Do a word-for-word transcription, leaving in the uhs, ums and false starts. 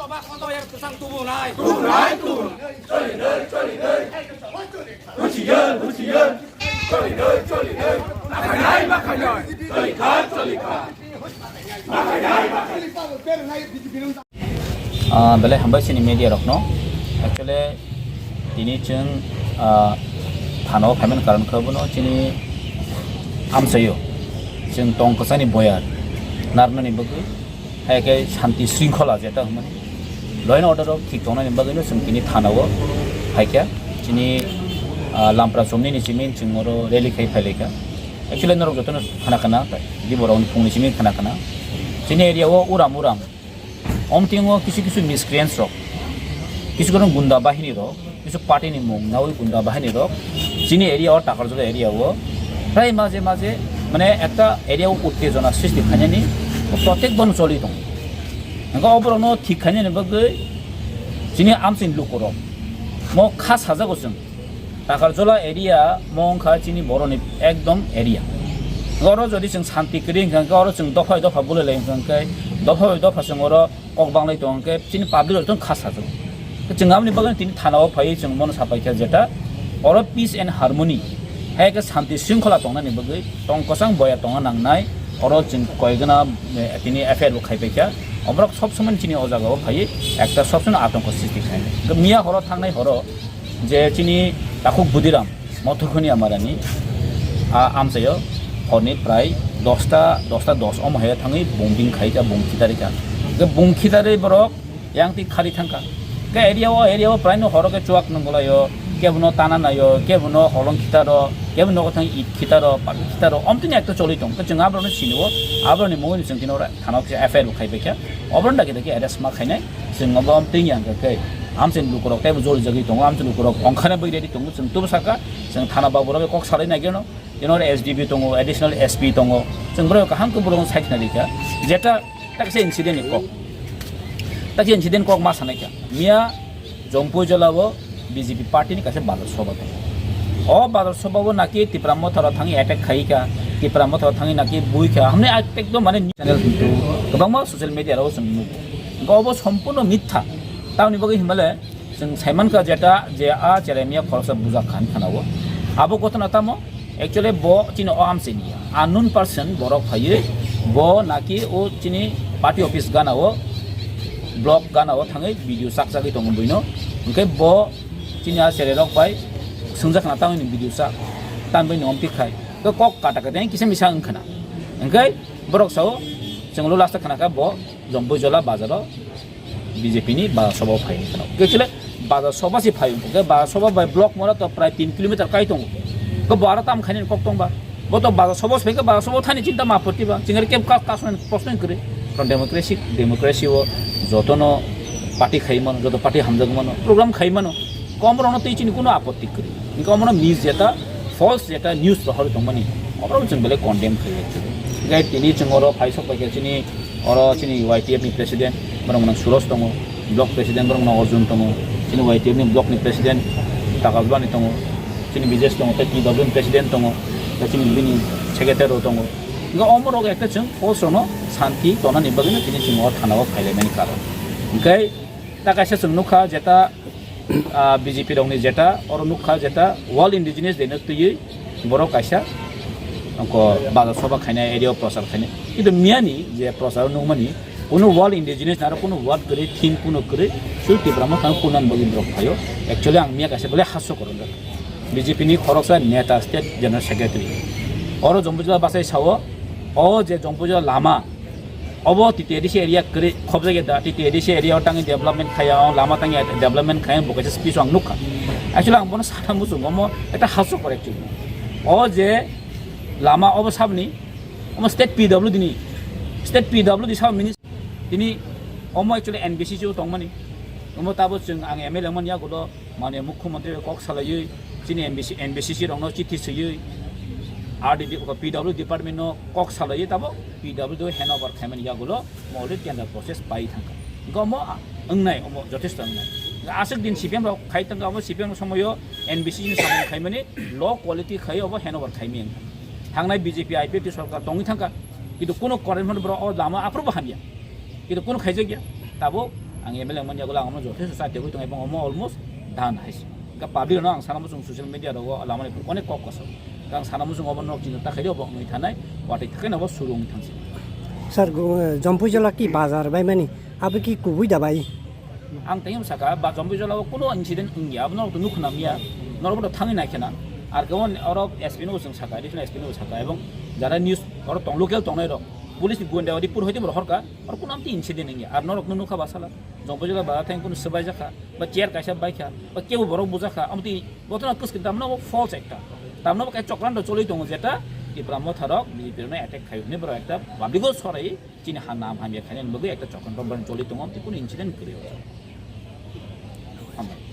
Ah, belai hambai chini media rokno. Actually, tini chwng, ah, thana o phaimani karon khe bono chini amchaio chwng tong kwchani boyar narnani bagwi, hai khe shanti shringkhola jeta hwnmani law and order rok thik tongnani bagwino chwng tini thana o phaikha. Chini, ah, Lampra chomni ni simi chwng oro rally khai phailaikha. Actually, norok jotono khana khana, diborokni phungni simi khana khana. Chini area o uram uram. Omtingo kisu kisu miscreants rok, kisu kono gunda bahini rok, kisu party ni mung nawi gunda bahini rok, chini area o, Takarjala area o, prai maje maje, mane, ekta area o uttejona sristi khainani protek bono choli tongo. Hingke oborokno thik khainani bagwi chini amchini lukurok mo kha sajago chwng. Takarjala area mo wngkha chini boroni ekdom area. Oro jodi chwng shanti kwrwi hwnkha hwnkhe, oro chwng dopha bai dopha bulai lai hwnkha hwnkhe, dopha bai dopha chwng oro kok banglai tong hwnkhe chini public rok chwng kha sajak. Chwng aboni bagwi tini thana o phaiwi chwng bono sapai kha jeta oro peace and harmony, hai khe shanti shringkhola tongnani bagwi tong kwchang boya tongna nangnai. Oro chwng koigwna, eh, tini F I R bo khai pai kha. Omorok sob somoi chini o jaga o phaiwi ekta sob somoi atongko sristi khlai. Miya horo thangnai horo je chini takhuk Budiram Mothokhunia Marani a amchaio horni prai dosta, dosta dos omo hai thangwi bombing khai kha, bung khitarwi kha. Hwnkhe bung khitarwi borok yang twi khari thang kha. Hwnkhe area o, area o prai no horo khe chuak nang golaio, kebo no tana naio, kebo no holong khitaro, kebo no thang it khitaro, pagi khitaro, omtini ekta choli tong. Hwnkhe chwng aborok no sini o, aborok ni mungwi ni chwng tini oro thana o kisa F I R bo khai pai kha. Oborok no dagi dagi arrest ma khainai. Chwng obo twi yang khe amchini lukurok teibo jori jagwi tongo, amchini lukurok ongkhana bagwi ready tongo, chwng tubu saka, chwng thana babu rok kok salai nai geno, tini oro S D P tongo, additional S P tongo, chwng borok kaham khe borok sai khna rikha, jeta taksa incident ni kok, taksa incident kok ma sanai kha, miya Jompui Jola o B J P party ni kaisa bazar soba tongo, o bazar soba o naki Tipra Motha rok thangwi attack khai kha, Tipra Motha rok thangwi naki bui kha, hamni ekdom mane channel hintu kwbangma social media rok chwng nugo. Hwnkhe obo sompurno mitha. Tamoni bagwi hinmale chwng saimankha jeta je a cheremia khoroksa bujak kha hinwi khanao. Abo ghotona tamo? Actually bo chini o amchaini ya. Unknown person borok phaiwi bo naki o chini party office ganao, block ganao thangwi video chakchagwi tongo buino. Hwnkhe bo chini a chererok bai swngjak khna tamoni video chak. Tamoni omtwi khai. Khe kok kata kata kisa misa wngkhana. Hwnkhe borok sao chwngno last khanakha bo Jompui Jola bazaro B J P ni bazar soba phai hinwi kheno. Actually bazar soba se phai wngkha, bazar soba bai block mora to prai tin kilometer kai tongo. Khe bo aro tam khainani kok tongba. Bo to bazar soba se phai khe bazar soba thani chinta ma apotti ba. Chingari kem ka kasno prosno kwrwi. Karon democracy, democracy o jotono party khai mano, joto party hamjak mano, program khai mano. Kom rokno tei chini kuno apotti kwrwi. Hwnkhe omono mis jeta, false jeta news rohorwi tongmani, oborok chwng belai condemn khlaiwi actually. Hwnkhe tini chwng oro phaisok paikha chini, oro chini Y T F ni president, borok mwnang Suros tongo, block president borok mwnang Arjun tongo, chini Y T F ni block ni president Takas Bani tongo, chini Bijesh tongo, tei T W ni president tongo, tei chini bini secretary rok tongo. Hwnkhe omorok ekta chwng false rokno santi tonani bagwino tini chwng o thana o phailaimani karon. Hwnkhe ta kaisa chwng nukha jeta, ah, B J P rokni jeta, oro nukha jeta World Indigenous Day no twiwi borok kaisa ongko bazar soba khainai, area o prochar khainai. Kintu miyani je prochar o nukmani, kunu World Indigenous naro kunu word kwrwi, theme kunu kwrwi, sui Tipra Motha no kunani bagwi borok phaio. Actually ang miya kaisa belai hasso kwrwngjak. B J P ni khoroksa neta, state general secretary. Oro Jompui Jola bachai sao, o je Jompui Jola lama, obo T T A D C area kwrwi khobjagya da, T T A D C area o tangwi development khaya, o lama tangwi development khaya, bo kaisa speech o ang nukha. Actually ang bono sana muchungo, omo ekta hasso kore actually. O je lama obo sabni, omo state P W D ni, state P W D sabo mini, tini omo actually N B C C o tongmani, omo tabo chwng ang M L A mani yagulo, Mane Mukhyamantri bai kok salaiwi chini M B C, N B C C rokno chithi swiwi R D D, P W department no kok salaiwi tabo P W handover khaimani yagulo mo already tender process pai thangkha. Hwnkhe omo wngnai, omo jothesto wngnai. Aswk din C P M rok khai thangkha, omo C P M rok somoio N B C C ni samung khaimani low quality khai obo handover khaimani wngkha. Thangnai B J P I P F T sorkar tongwi thangkha, kintu kuno corruption borok o lama aphuru bo hamya. Kintu kunu khaijakya, tabuk Ang M L A wngmani yagulo ang omo jothesho chai tebwi tongo, ebong omo almost done hai se. Hwnkhe public no ang sana muchung social media rogo lamani phuru onek kok koso. Ang sana muchung obo nok chini ta khaidi obo wngwi thanai, watwi thakhaino obo suru wngwi thangsi. Sir, go-, Jompuijala ki bazar bai mani, abo ki kubui da bai? Ang tei saka ba Jompuijala o kuno incident wngya, abo norok to nukho namya, norok bo to thangwi naikhena. Ar khe on oro S P no bo chwng saka, additional S P no bo saka, ebong jara news oro tong local tongnai rok, police ni gunda odi pur hoite bo horka, oro kuno amtwi incident wngya, ar norok no nukha ba sala. Jompuijala bazar thang kuno swbai jakha, ba chair kaisa baikha, ba kebo borok bujakha, amtwi botona kwswk tamno bo false ekta. Tamno bo kai chokranto choli tongo jeta Tipra Motha rok B J P rok no attack khayo hwnwi borok ekta public o sorai chini ha nam hamya khainani bagwi ekta chokranto borok choli tongo, amtwi kuno incident kwrwi o. Hambai.